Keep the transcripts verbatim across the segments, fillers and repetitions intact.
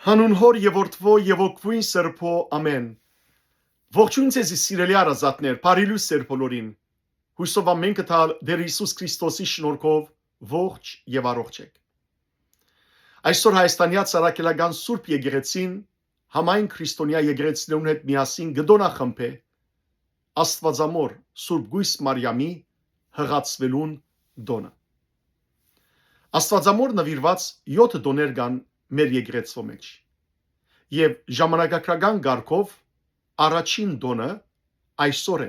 Հանուն Հօր եւ Որդւոյ եւ Հոգւոյն Սրբոյ, ամէն։ Ողջոյն ձեզի, սիրելի հարազատներ, բարի լոյս ձեր բոլորին։ Յուսով ամէն կը տայ Տէր Յիսուս Քրիստոսի շնորհքով ողջ եւ առողջ էք։ Այսօր Հայաստանեայ Առաքելական Սուրբ Եկեղեցին համայն քրիստոնեայ եկեղեցիներուն հետ միասին կը տօնախմբէ Աստուածամոր Սուրբ Կոյս Մարիամի յղացուելուն տօնը։ Աստուածամոր նուիրուած եօթը տօներ կան մեր եկեղեցւոյ մէջ, եւ ժամանակագրական կարգով առաջին տօնը այսօր է,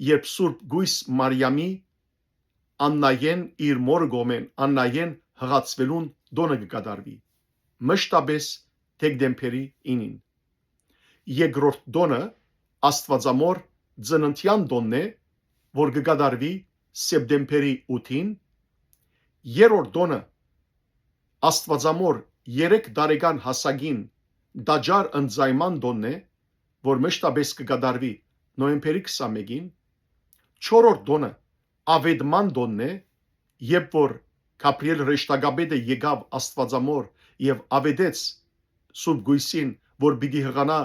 երբ Սուրբ Կոյս Մարիամի Աննայէն, իր մօրը կողմէն Աննայէն յղացուելուն տօնը կը կատարուի, մշտապէս դեկտեմբերի ինին։ Երկրորդ տօնը Աստուածամոր ծննդեան տօնն է, որ կը կատարուի սեպտեմբերի ութին, երրորդ տօնը Աստուածամոր երեք տարեկան հասակին տաճար ընծայման տօնն է, որ մշտապէս կը կատարուի նոյեմբերի քսանմէկին, չորրորդ տօնը Աւետման տօնն է, երբ որ Գաբրիէլ հրեշտակապետը եկաւ Աստուածամոր եւ աւետեց Սուրբ Կոյսին, որ պիտի յղանայ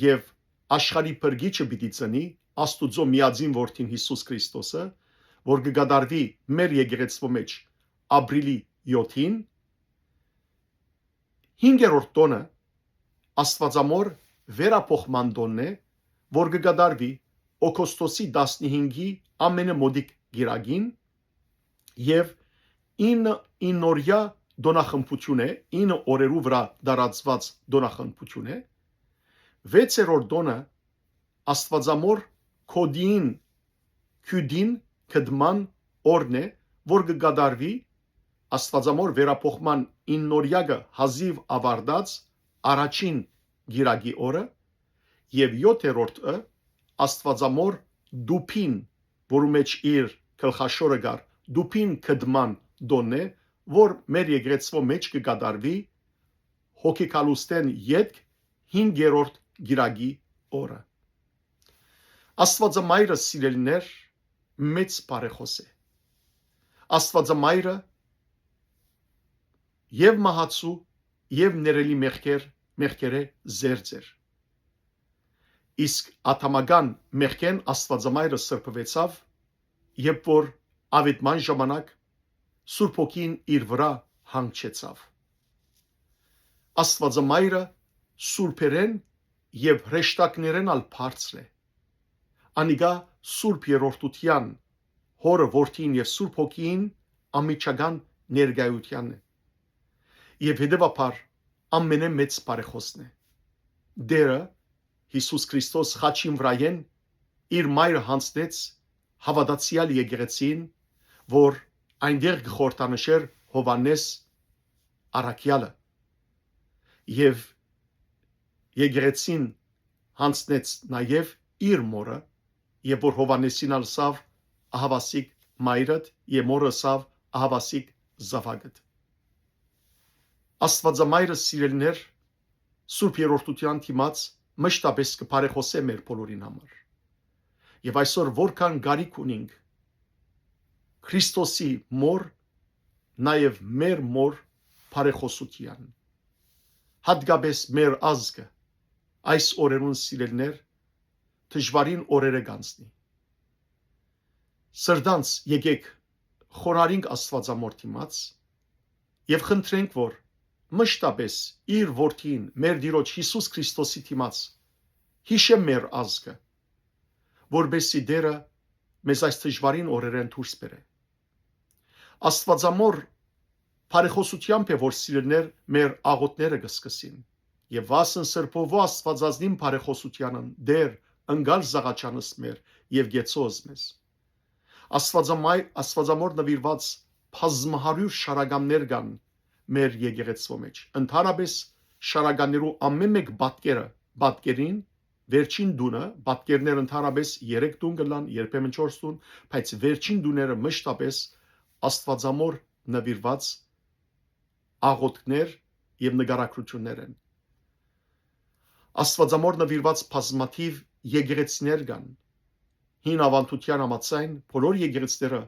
եւ աշխարհի փրկիչը պիտի ծնի, Աստուծոյ միածին որդին Յիսուս Քրիստոսը, որ կը կատարուի մեր եկեղեցւոյ մէջ ապրիլի եօթին, հինգերորդ տօնը Աստուածամոր վերափոխման տօնն է, որ կը կատարուի օգոստոսի տասնհինգի ամենամօտիկ կիրակին եւ ինը, իննօրեայ տօնախմբութիւն է, ինը օրերու վրայ տարածուած տօնախմբութիւն է։ Վեցերորդ տօնը Աստուածամոր Քոդիին, Քիւտին գտման օրն է, որ կը կատարուի Աստուածամոր վերափոխման իննօրեակը հազիւ աւարտած առաջին կիրակի օրը, եւ եօթերորդը Աստուածամոր Տուփին, որու մէջ իր գլխաշորը կար, Տուփին գտման տօնն է, որ մեր եկեղեցւոյ մէջ կը կատարուի հոգեկալուստէն ետք հինգերորդ կիրակի օրը։ Աստուածամայրը, սիրելիներ, մեծ բարեխօս է։ Աստուածամայրը եւ մահացու, եւ ներելի մեղքեր, մեղքերէ զերծ էր։ Իսկ ադամական մեղքէն Աստուածամայրը սրբուեցաւ, երբ որ աւետման ժամանակ Սուրբ Հոգին իր վրայ հանգչեցաւ։ Աստուածամայրը սուրբերէն եւ հրեշտակներէն ալ բարձր է։ Անիկա Սուրբ Երրորդութեան, Հօրը, Որդին եւ Սուրբ Հոգին անմիջական ներկայութեանն է։ Եւ հետեւաբար ամենէ մեծ բարեխօսն է։ Տէրը Յիսուս Քրիստոս խաչին վրայէն իր մայրը յանձնեց հաւատացեալ եկեղեցին, որ այնտեղ կը խորհրդանշէր Յովհաննէս Առաքեալը։ Եւ եկեղեցին յանձնեց նաեւ իր մօրը, եւ որ Յովհաննէսին ալ ըսաւ, «Ահաւասիկ մայրդ», եւ մօրը ըսաւ, «Ահաւասիկ զաւակդ»։ Աստուածամայրը, սիրելիներ, Սուրբ Երրորդութեան դիմաց մշտապէս կը բարեխօսէ մեր բոլորին համար։ Եւ այսօր որքան կարիք ունինք Քրիստոսի մօր, նաեւ մեր մօր բարեխօսութեան, յատկապէս մեր ազգը այս օրերուն, սիրելիներ, դժուարին օրերը կանցնի։ Սրտանց եկեք խոնարհինք Աստուածամոր դիմաց եւ խնդրենք, որ մշտապէս իր Որդին, մեր Տիրոջ Յիսուս Քրիստոսի դիմաց յիշէ մեր ազգը, որպեսզի Տէրը մեզ այս դժուարին օրերէն դուրս բերէ։ Աստուածամոր բարեխօսութեամբ է, որ, սիրելիներ, մեր աղօթքները կը սկսին։ Եւ վասն Սրբովոյ Աստուածազնին բարեխօսութեանն, Տէր, ընկալ զաղաչանս մեր եւ կեցոս մեզ։ Աստուածամայ-, Աստուածամոր նուիրուած բազմահարիւր շարականներ կան մեր եկեղեցւոյ մէջ։ Ընդհանրապէս շարականներու ամէն մէկ պատկերը, պատկերին վերջին տունը, պատկերներ ընդհանրապէս երեք տուն կ'ըլլան, երբեմն չորս տուն, բայց վերջին տուները մշտապէս Աստուածամոր նուիրուած աղօթքներ եւ նկարագրութիւններ են։ Աստուածամոր նուիրուած բազմաթիւ եկեղեցիներ կան։ Հին աւանդութեան համաձայն, բոլոր եկեղեցիները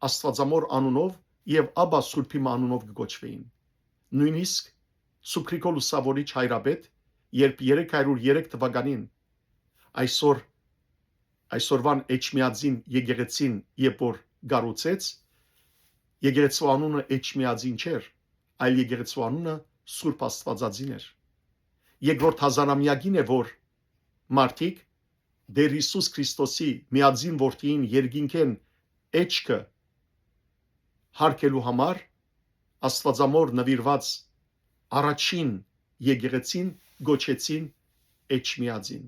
Աստուածամոր անունով եւ ապա Սուրբի մը անունով կը կոչուէին։ Նոյնիսկ Սուբգրիգոր Լուսաւորիչ հայրապետ, երբ երեք հարյուր երեք թուականին այսօր, այսօրուան Էջմիածին եկեղեցին երբ որ կառուցեց, եկեղեցու անունը Էջմիածին չէր, այլ եկեղեցու անունը Սուրբ Աստուածածին էր։ Երկրորդ հազարամեակին է, որ մարդիկ Տէր Յիսուս Քրիստոսի միածին որդիին երկինքէն էջքը հարգելու համար Աստուածամոր նուիրուած առաջին եկեղեցին կոչեցին Էջմիածին։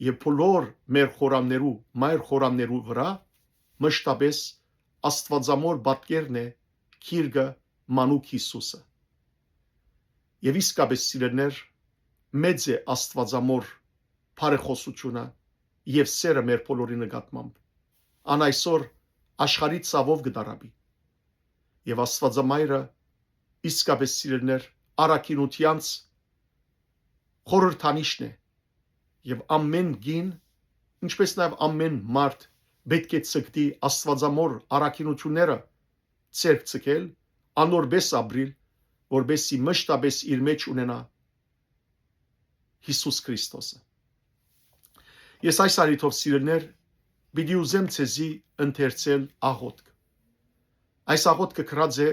Եւ բոլոր մեր խորամներու, մայր խորամներու վրայ մշտապես Աստուածամոր պատկերն է գիրկը Մանուկ Յիսուսը։ Եւ իսկապես, սիրելիներ, մեծ է Աստուածամոր բարեխօսութիւնը եւ սերը մեր բոլորի նկատմամբ։ Ան այսօր աշխարհի ցաւով կը տառապի։ Եւ Աստուածամայրը, իսկապես, սիրելիներ, առաքինութեանց խորհրդանիշն է։ Եւ ամէն կին, ինչպես նաեւ ամէն մարդ, պէտք է ձգտի Աստուածամոր առաքինութիւնները ձեռք ձգել, անոր պէս ապրիլ, որպեսզի մշտապես իր մէջ ունենայ Յիսուս Քրիստոսը։ Ես այս առիթով, սիրելիներ, պիտի ուզեմ ձեզի ընթերցել աղօթք։ Այս աղօթքը գրած է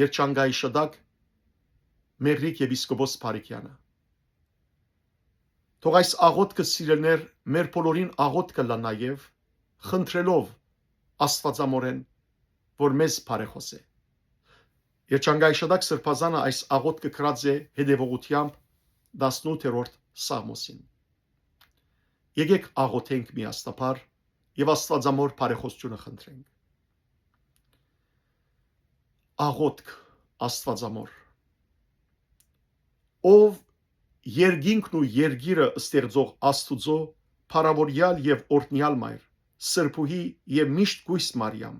Երջանկայի շտակ Մեղրիկ եպիսկոպոս Փարիքեանը։ Թող այս աղօթքը, սիրելիներ, մեր բոլորին աղօթքը ըլլայ նաեւ, խնդրելով Աստուածամորեն, որ մեզ բարեխօսէ։ Երջանկայի շտակ Սրբազանը այս աղօթքը գրած է հետեւողութեամբ տասնութերորդ Սաղմոսին։ Եկէք աղօթենք միասնաբար եւ Աստուածամոր բարեխօսութիւնը խնդրենք։ Աղօթք Աստուածամոր։ Ով երկինքն ու երկիրը ստեղծող Աստուծոյ փառաւորեալ եւ օրհնեալ մայր, սրբուհի եւ միշտ կոյս Մարիամ,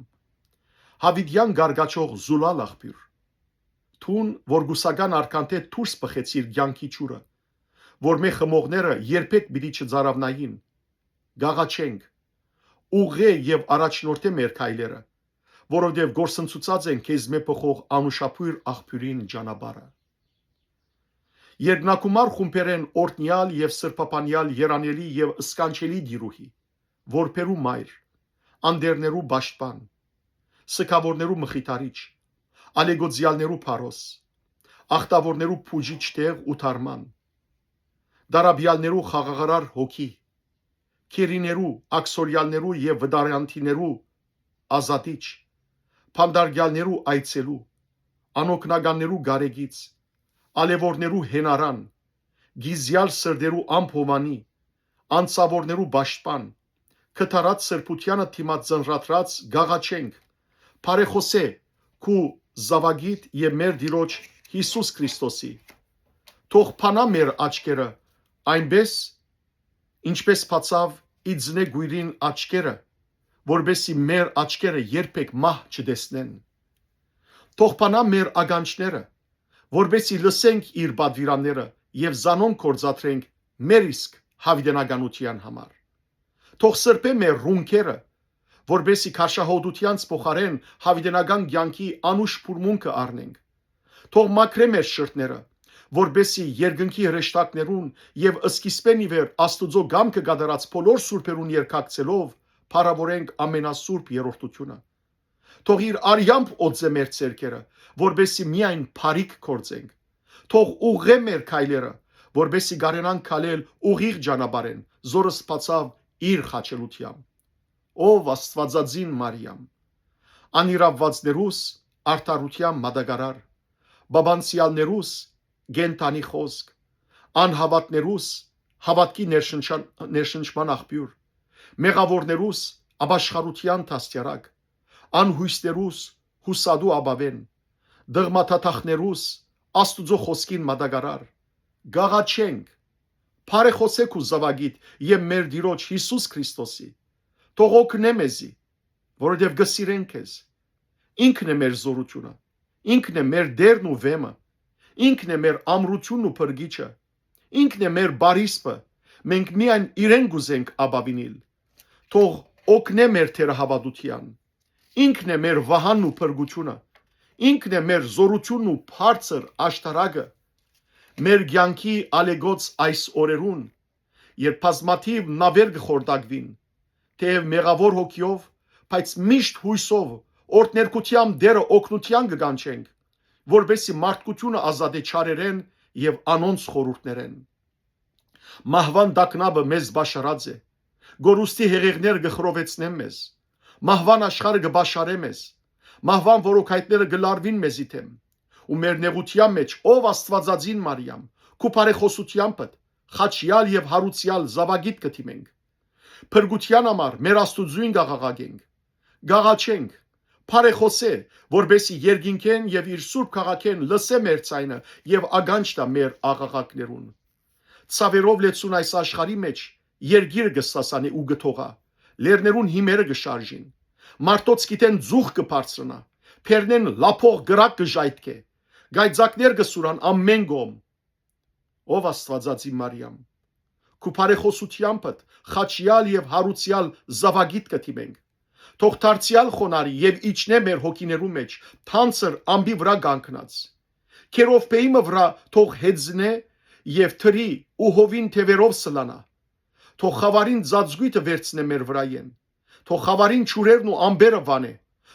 յաւիտեան կարկաչող զուլալ աղբիւր, դուն, որ կուսական արքանթէ դուրս բխեցիր կեանքի ջուրը, որ մե խմողները երբեք պիտի չծարաւնային, կաղաչենք, ուղղէ եւ առաջնորդէ մեր քայլերը, որովհետեւ կորսնցուցած են քեզմէ բխող անուշաբոյր աղբիւրին ճանապարհը։ Երկնակումար խումբերէն օրհնեալ եւ սրբաբանեալ, երանելի եւ սքանչելի տիրուհի, որբերու մայր, անտերներու պաշտպան, սգաւորներու մխիթարիչ, ալեկոծեալներու փարոս, ախտաւորներու բուժիչ տեղ ու դարման, դարաբեալներու խաղաղարար հոգի, գերիներու, աքսորեալներու եւ վտարանդիներու ազատիչ, բանտարկեալներու այցելու, անօգնականներու գարեգից, ալեւորներու հենարան, գիզեալ սրտերու ամփովանի, անցաւորներու պաշտպան, քթառած սրբութեանը դիմաց ծնրադրած կաղաչենք, բարեխօսէ քու զաւակիդ եւ մեր Տիրոջ Յիսուս Քրիստոսի։ Թող բանայ մեր աչքերը այնպէս, ինչպէս բացաւ իծնե գոյրին աչքերը, որպեսզի մեր աչքերը երբեք մահ չտեսնեն։ Թող բանայ մեր ականջները, որպեսզի լսենք իր պատուիրանները եւ զանոնք գործադրենք մեր իսկ յաւիտենականութեան համար։ Թող սրբէ մեր ռունքերը, որպեսզի քարշահոտութեանց փոխարէն յաւիտենական կեանքի անուշ բուրմունքը առնենք։ Թող մաքրէ մեր շրթները, որպեսզի երկնքի հրեշտակներուն եւ սկիզբէն ի վեր Աստուծոյ կամքը կատարած բոլոր սուրբերուն երկակցելով փառաւորենք ամենասուրբ երրորդութիւնը։ Թող իր արեամբ օծէ մեր ձեռքերը, որպեսզի միայն բարիք գործենք։ Թող ուղղէ մեր քայլերը, որպեսզի կարենանք քալել ուղիղ ճանապարհէն, զորս բացաւ իր խաչելութեամբ։ Ով Աստուածածին Մարիամ, անիրաւվածներուս արդարութեան մատակարար, բաբանցեալներուս կենդանի խոզք, անհաւատներուս հաւատքի ներշնչան-, ներշնչման աղբիւր, մեղաւորներուս ապաշխարութեան դաստիարակ, անհոյսներուս յուսատու ապաւէն, դղմաթաթախներուս Աստուծոյ խօսքին մատակարար, կաղաչենք, բարեխօսէ քու զաւակիդ եւ մեր Տիրոջ Յիսուս Քրիստոսի, թող օգնէ մեզի, որովհետեւ կը սիրենք քեզ։ Ինքն է մեր զօրութիւնը, ինքն է մեր Տէրն ու Վէմը, ինքն է մեր ամրութիւնն ու փրկիչը, ինքն է մեր բարիսպը, մենք միայն իրեն կուզենք ապաւինել։ Թող օգնէ մեր թերահաւատութեան։ Ինքն է մեր վահանն ու փրկութիւնը, ինքն է մեր զօրութիւնն ու բարձր աշտարակը, Մեր կեանքի ալեկոծ այս օրերուն, երբ բազմաթիւ նաւեր կը խորտակուին, թէեւ մեղաւոր հոգիով, բայց միշտ յոյսով, օրհներկութեան Տէրը օգնութեան կը կանչենք, որպէսզի մարդկութիւնը ազատէ չարերէն եւ անոնց խորհուրդներէն։ Մահուան տագնապը մեզ պաշարած է, կորուստի հեղեղները կը խռովեցնեն մեզ, մահուան աշխարհը կը պաշարէ մեզ, մահուան որոքայթները կը լարուին մեզի դէմ, ու մեր նեղութեան մէջ, ով Աստուածածին Մարիամ, քու բարեխօսութեամբդ խաչեալ եւ յարուցեալ զաւակիդ կը դիմենք։ Փրկութեան համար մեր Աստուծոյն կ'աղաղակենք, կ'աղաչենք, բարեխօսէ, որպէսզի երկինքէն եւ իր սուրբ քաղաքէն լսէ մեր ձայնը եւ ականջ տայ մեր աղաղակներուն։ Ցաւերով լեցուն այս աշխարհի մէջ երկիրը կը սասանի ու կը թողայ, լեռներուն հիմերը կը շարժին, մարդոց գիթէն ծուխ կը բարձրանայ, բերնէն լափող կրակ կը ժայթքէ, կայծակներ կը սուրան ամէն կողմ։ Ով Աստուածածին Մարիամ, քու բարեխօսութեամբդ խաչեալ եւ յարուցեալ զաւակիդ կը դիմենք։ Թող դարձեալ խոնարհի եւ իջնէ մեր հոգիներու մէջ թանձր ամպի վրայ կանգնած։ Քերովբեի մը վրայ թող հեծնէ եւ թրի ու հովին թեւերով սլանայ։ Թող խաւարին ծածկոյթը վերցնէ մեր վրայէն։ Թող խաւարին ջուրերն ու ամպերը վանէ։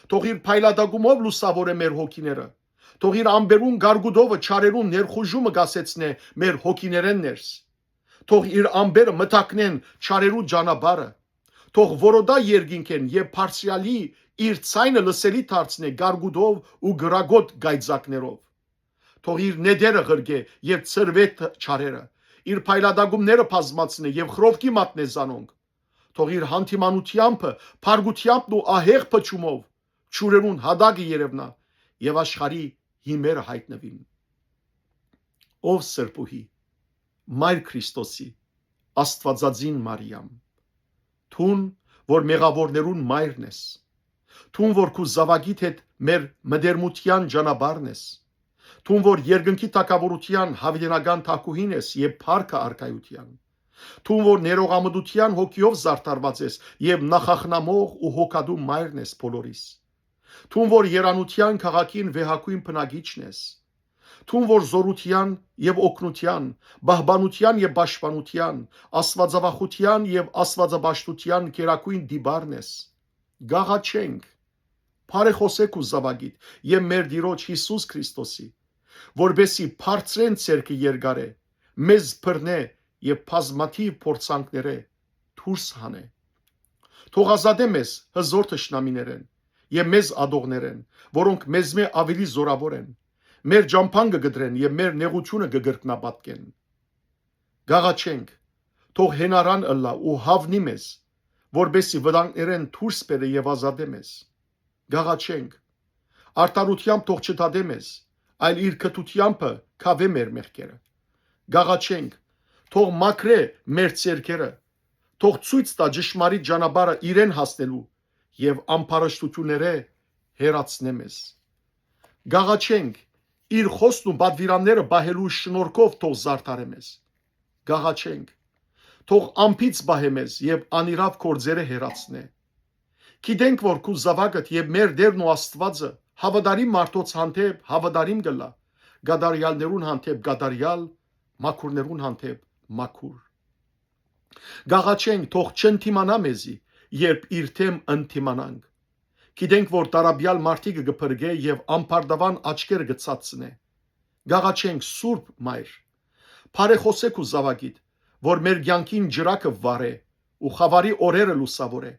Թող իր փայլատակումով լուսաւորէ մեր հոգիները։ Թող իր ամպերուն կարկուտովը չարերուն ներխուժումը կասեցնէ մեր հոգիներէն ներս։ Թող իր ամպերը մտակնեն չարերու ճանապարհը։ Թող որոտայ երկինքէն եւ բարձրեալի իր ձայնը լսելի դարձնէ կարկուտով ու կրակոտ կայծակներով։ Թող իր նետերը ղրկէ եւ ցրուէ տ-, չարերը, իր փայլատակումները բազմացնէ եւ խռովքի մատնէ զանոնք։ Թող իր հանդիմանութեամբը, փառքութեամբն ու ահեղ փչումով ջուրերուն յատակը երեւնայ եւ աշխարհի հիմերը յայտնուին։ Ով Սրբուհի, Մայր Քրիստոսի, Աստուածածին Մարիամ, դուն, որ մեղաւորներուն մայրն ես, դուն, որ քու զաւակիդ հետ մեր մտերմութեան ճանապարհն ես, դուն, որ երկնքի թագաւորութեան յաւիտենական թագուհին ես եւ փառքը արքայութեան, դուն, որ ներողամտութեան հոգիով զարդարուած ես եւ նախախնամող ու հոգատու մայրն ես բոլորիս, դուն, որ երանութեան քաղաքին վեհագոյն բնակիչն ես, դուն, որ զօրութեան եւ օգնութեան, պահպանութեան եւ պաշտպանութեան, աստուածավախութեան եւ աստուածապաշտութեան գերագոյն տիպարն ես, կ'աղաչենք, բարեխօսէ քու զաւակիդ եւ մեր Տիրոջ Յիսուս Քրիստոսի, որպէսզի բարձրէն ձեռքը երկարէ, մեզ բռնէ եւ բազմաթիւ փորձանքներէ դուրս հանէ։ Թող ազատէ մեզ հզօր թշնամիներէն եւ մեզ ատողներէն, որոնք մեզմէ աւելի զօրաւոր են, մեր ճամբան կը կտրեն եւ մեր նեղութիւնը կը կրկնապատկեն։ Կ'աղաչենք, թող յենարան ըլլայ ու յաւնի մեզ, որպէսզի վտանգներէն դուրս բերէ եւ ազատէ մեզ։ Կ'աղաչենք, արդարութեամբ թող չդատէ մեզ, այլ իր քթութեամբը քաւէ մեր մեղքերը։ Կ'աղաչենք, թող մաքրէ մեր ձեռքերը, թող ցոյց տայ ճշմարիտ ճանապարհը իրեն հասնելու եւ ամբարշտութիւններէ հեռացնէ մեզ։ Կ'աղաչենք, իր խօսքն ու պատուիրանները պահելու շնորհքով թող զարդարէ մեզ։ Կ'աղաչենք, թող ամբից պահէ մեզ եւ անիրաւ գործերը հեռացնէ։ Գիտենք, որ քու զաւակդ եւ մեր Տէրն ու Աստուածը հաւատարիմ մարդոց հանդէպ հաւատարիմ կ'ըլլայ, կատարեալներուն հանդէպ կատարեալ, մաքուրներուն հանդէպ մաքուր։ Կ'աղաչենք, թող չընդդիմանայ մեզի, երբ իր դէմ ընդդիմանանք։ Գիտենք, որ տառապեալ մարդիկը կը փրկէ եւ ամբարտաւան աչքերը կը ցածնէ։ Կ'աղաչենք, Սուրբ Մայր, բարեխօսէ քու զաւակիդ, որ մեր կեանքին ճրագը վառէ ու խաւարի օրերը լուսաւորէ,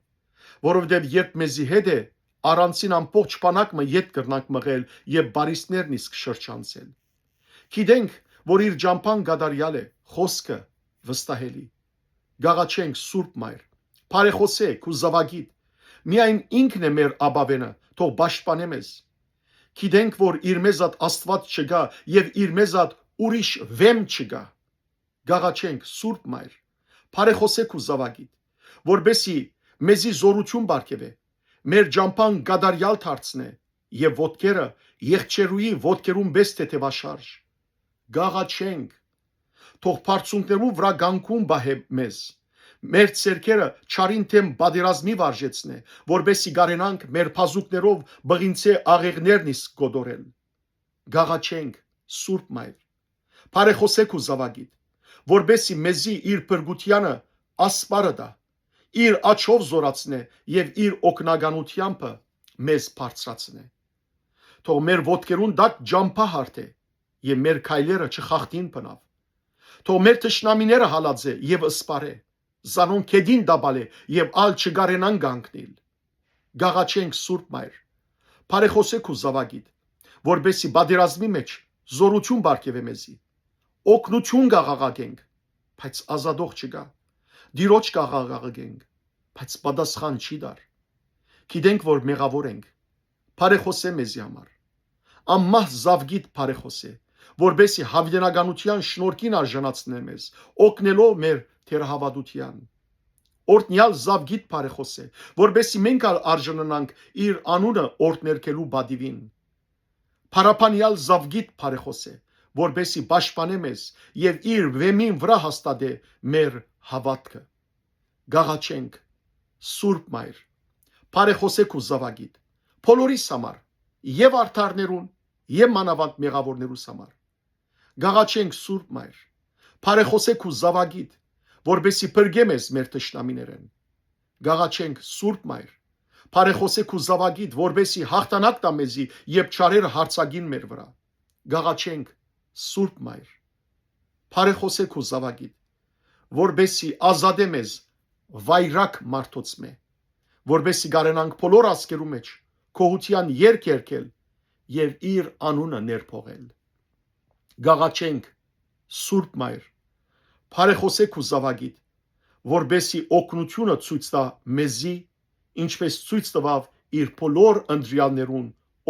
որովհետեւ երբ մեզի հետ է, առանցին ամբողջ բանակ մը ետ կրնանք մղել եւ բարիսներն իսկ շրջանցել։ Գիտենք, որ իր ճամբան կատարեալ է, խօսքը վստահելի։ Կ'աղաչենք, Սուրբ Մայր, բարեխօսէ քու զաւակիդ, միայն ինքն է մեր ապաւենը, թող պաշտպանէ մեզ։ Գիտենք, որ իր մեզատ Աստուած չկայ եւ իր մեզատ ուրիշ վէմ չկայ։ Կ'աղաչենք, Սուրբ Մայր, բարեխօսէ քու զաւակիդ, որպէսզի մեզի զօրութիւն պարգեւէ, մեր ճամբան կատարեալ դարձնէ եւ ոտքերը եղջերուի ոտքերուն պէս թեթեւաշարժ։ Կ'աղաչենք, թող բարձունքներուն վրայ կանգուն պահէ մեզ, մեր ձեռքերը չարին դէմ պատերազմի վարժեցնէ, որպէսզի կարենանք մեր բազուկներով բղինցէ աղեղներն իսկ կոտորել։ Կ'աղաչենք, Սուրբ Մայր, Բարեխօսէ քու զաւակիդ, որպէս զի մեզի իր փրկութեանը ասպարը տայ, իր աջով զօրացնէ եւ իր օգնականութեամբը մեզ բարձրացնէ։ Թող մեր ոտքերուն տակ ճամբայ հարթէ եւ մեր քայլերը չխախտին բնաւ։ Թող մեր թշնամիները հալածէ եւ սպառէ, զանոնք գետին տապալէ եւ ալ չկարենան կանգնիլ։ Կ'աղաչենք, Սուրբ Մայր, բարեխօսէ քու զաւակիդ, որպէս զի պատերազմի մէջ զօրութիւն պարգեւէ մեզի։ Օգնութիւն կ'աղաղակենք, բայց ազատող չկայ։ Տիրոջ կ'աղաղակենք, բայց պատասխան չի տար։ Գիտենք, որ մեղաւոր ենք, բարեխօսէ մեզի համար։ Անմահ զաւկիդ բարեխօսէ, որպէս զի յաւիտենականութեան շնորհքին արժանացնէ մեզ, օգնելով մեր թերահաւատութեան։ Օրհնեալ զաւկիդ բարեխօսէ, որպէս զի մենք ալ արժանանանք իր անունը օրհներգելու պատիւին։ Փառաբանեալ զաւկիդ բարեխօսէ, որպէս զի պաշտպանէ մեզ եւ իր վէմին վրայ հաստատէ մեր հաւատքը։ Կ'աղաչենք, Սուրբ Մայր, բարեխօսէ քու զաւակիդ, բոլորիս համար, եւ արդարներուն, եւ մանաւանդ մեղաւորներուս համար։ Կ'աղաչենք, Սուրբ Մայր, բարեխօսէ քու զաւակիդ, որպէս զի փրկէ մեզ մեր թշնամիներէն։ Կ'աղաչենք, Սուրբ Մայր, բարեխօսէ քու զաւակիդ, որպէս զի յաղթանակ տայ մեզի, երբ չարերը յարձակին մեր վրայ։ Կ'աղաչենք, Սուրբ Մայր, բարեխօսէ քու զաւակիդ, որպէս զի ազատէ մեզ վայրագ մարդոցմէ, որպէս զի կարենանք բոլոր ազգերու մէջ գոհութեան երգ երգել եւ իր անունը ներփոխել։ Կ'աղաչենք, Սուրբ Մայր, բարեխօսէ քու զաւակիդ, որպէս զի օգնութիւնը ցոյց տայ մեզի, ինչպէս ցոյց տուաւ իր բոլոր ընտրեալներուն,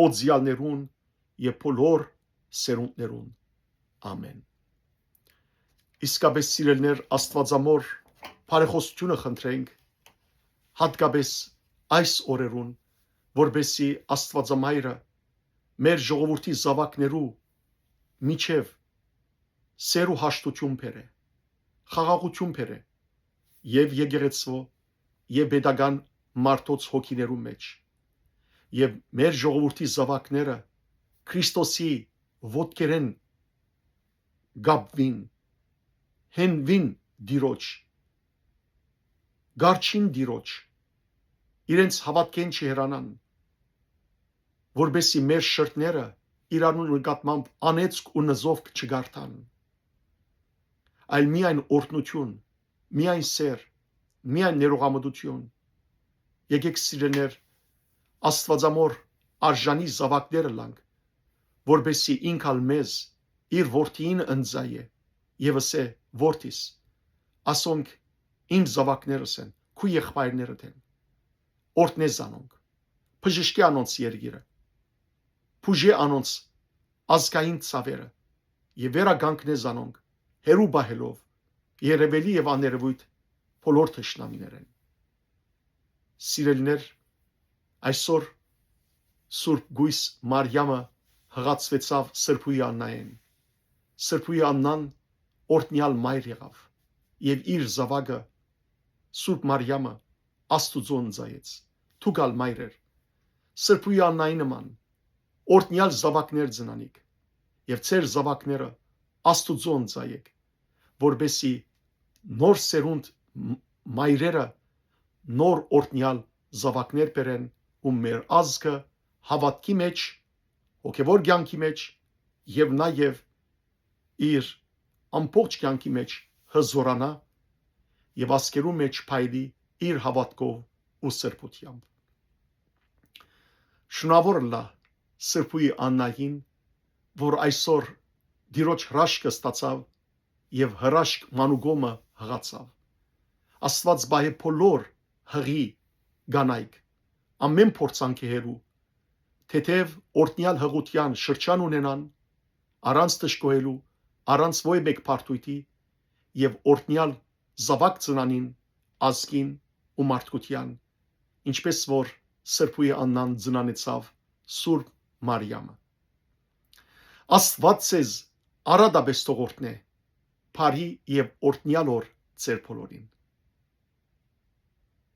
օծեալներուն եւ բոլոր սերունդներուն։ Ամէն։ Իսկապէս, սիրելիներ, Աստուածամօր բարեխօսութիւնը խնդրենք, յատկապէս այս օրերուն, որպէս զի Աստուածամայրը մեր ժողովուրդի զաւակներու միջեւ սեր ու հաշտութիւն բերէ, խաղաղութիւն բերէ եւ եկեղեցւոյ եւ պետական մարդոց հոգիներու մէջ, եւ մեր ժողովուրդի զաւակները Քրիստոսի ոտքերէն կապուին, յենուին Տիրոջ, կառչին Տիրոջ, իրենց հաւատքէն չհեռանան, որպէս զի մեր շրթները իրարու նկատմամբ անէծք ու նզովք չկարդան, այլ միայն օրհնութիւն, միայն սեր, միայն ներողամտութիւն։ Եկեք, սիրելիներ, Աստուածամօր արժանի զաւակներ ըլլանք, որպէս զի ինք ալ մեզ իր որդիին ընծայէ եւ ըսէ. «Որդիս, ասոնք իմ զաւակներս են, քու եղբայրներդ են։ Օրհնէ զանոնք, բժշկէ անոնց երկիրը, բուժէ անոնց ազգային ցաւերը եւ վերականգնէ զանոնք, հեռու պահելով երևելի եւ աներևոյթ բոլոր թշնամիներէն»։ Սիրելիներ, այսօր Սուրբ Կոյս Մարիամը յղացուեցաւ Սրբոյի Աննայէն։ Սրբոյի Աննան օրհնեալ մայր եղաւ եւ իր զաւակը Սուրբ Մարիամը Աստուծոյ ընծայեց։ Դուք ալ, մայրեր, Սրբոյի Աննայի նման օրհնեալ զաւակներ ծնանիք եւ ձեր զաւակները Աստուծոյ ընծայէք, որպէս զի նոր սերունդ մ-, մայրերը նոր օրհնեալ զաւակներ բերեն ու մեր ազգը հաւատքի մէջ, հոգեւոր կեանքի մէջ եւ նաեւ իր ամբողջ կեանքի մէջ հզորանայ եւ ազգերու մէջ փայլի իր հաւատքով ու սրբութեամբ։ Շնորհաւոր ըլլայ Սրբոյի Աննային, որ այսօր Տիրոջ հրաշքը ստացաւ եւ հրաշք մանուկոմը յղացաւ։ Աստուած պահէ բոլոր յղի կանայք, ամէն փորձանքի հեռու, թեթեւ օրհնեալ յղութեան շրջան ունենան, առանց դժգոհելու, առանց ոյ մէկ բարդոյթի, եւ օրհնեալ զաւակ ծնանին ազգին ու մարդկութեան, ինչպէս որ Սրբոյի Աննան ծնանեցաւ Սուրբ Մարիամը։ Աստուած ձեզ առատապէս թող օրհնէ, բարի եւ օրհնեալ օր ձեր բոլորին։